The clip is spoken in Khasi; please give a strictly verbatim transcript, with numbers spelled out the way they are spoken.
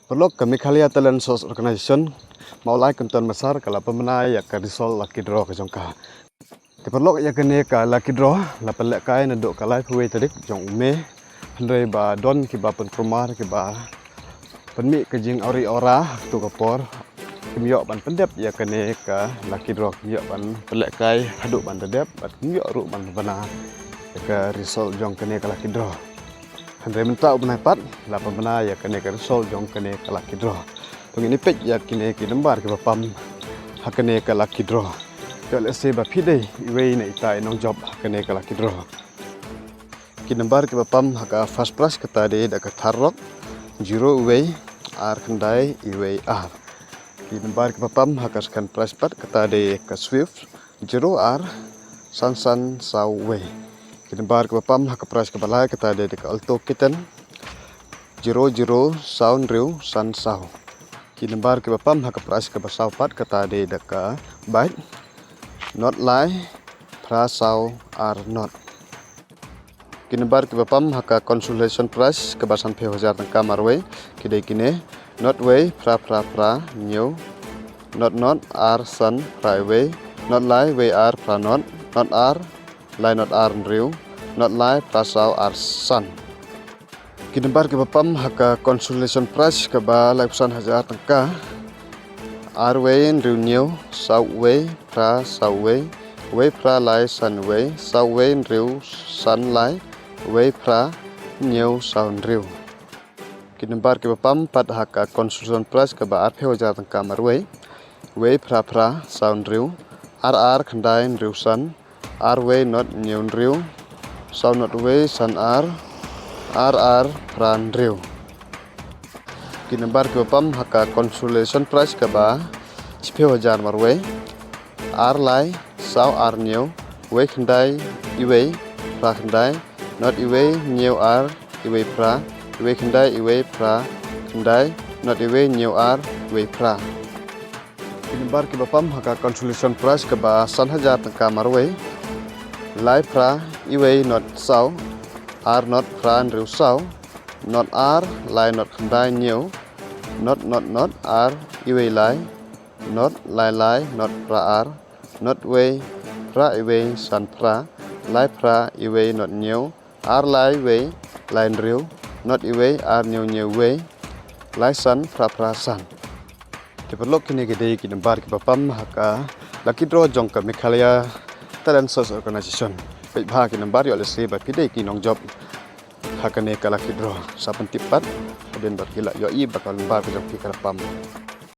Paralok, ka Meghalaya Talent Source Organization, Mawlai Kynton Massar, ka la pynbna ïa ka result lucky draw ka jong ka. Te paralok, ïa kane ka lucky draw la pynlehkai naduh ka laiphew wei tarik jong u May, hynrei ba don kiba pynkulmar, kiba pynmih ka jingawria awria ha kato ka por, kim ïoh ban pyndep ïa kane ka lucky draw, kim ïoh ban pynlehkai haduh ban da dep, bad kim ïoh ruh ban pynbna ïa ka result jong kane ka lucky draw. Hynrei mynta u bnai pat la pynbna ïa kane ka result jong kane ka lucky draw. To ngin ïa peit ïa kine ki number kiba pam ha kane ka lucky draw. Ïoh lehse ba phi dei iwei na ita i nongjop ha kane ka lucky draw. Ki number kiba pam ha ka first prize kata dei da ka Tharrock, zero wei, ar khyndai, wei ar. Ki number kiba pam ha ka second prize pat kata dei ka Swift, zero ar, san san saw wei. Ki number kiba pam ha ka prize kaba lai kata dei da ka Alto K ten, zero zero saw hynriew san saw. Ki number kiba pam ha ka prize kaba saw pat kata dei da ka Bike, not lai, phra saw ar not. Ki number kiba pam ha ka consolation prize kaba sanphew hajar tyngka marwei ki dei kine: not wei, phra phra phra hynñiew, not not ar san phra wei, not lai wei ar phra not, not ar lai not ar hynriew, not lai phra saw ar san. Ki number kiba pam ha ka consolation prize kaba laiphew san hajar tyngka: ar wei hynriew hynñiew, saw wei, phra saw wei, wei phra lai san wei, saw wei hynriew san lai, wei phra hynñiew saw hynriew. Ki number kiba pam pat ha ka consolation prize kaba arphew hajar tyngka marwei: wei phra phra saw hynriew, ar ar khyndai hynriew san, ar wei not hynñiew hynriew, saw not wei san ar, ar ar phra hynriew. Ki number kiba pam ha ka consolation prize kaba shiphew hajar marwei: ar lai saw ar hynñiew, wei khyndai wei, phra khyndai, not wei hynñiew ar, wei phra, wei khyndai wei, phra khyndai, not wei hynñiew ar, wei phra. Ki number kiba pam ha ka consolation prize kaba san hajar tyngka marwei: lai phra wei not saw, ar not phra hynriew saw, not ar lai not khyndai hynñiew, not not not ar wei lai, not lai lai not phra ar, not wei phra wei san phra, lai phra wei not hynñiew, ar lai wei lai hynriew, not wei ar hynñiew hynñiew wei, lai san phra phra san. Te paralok, kine ki dei ki number kiba pam ha ka lucky draw jong ka Meghalaya Talent Source Organization. Peit bha ki number, ïoh lehse ba phi dei ki nongjop ha kane ka lucky draw. Sa pyntip pat hadien ba phi la ïohi ba ka number ka jong phi ka la pam.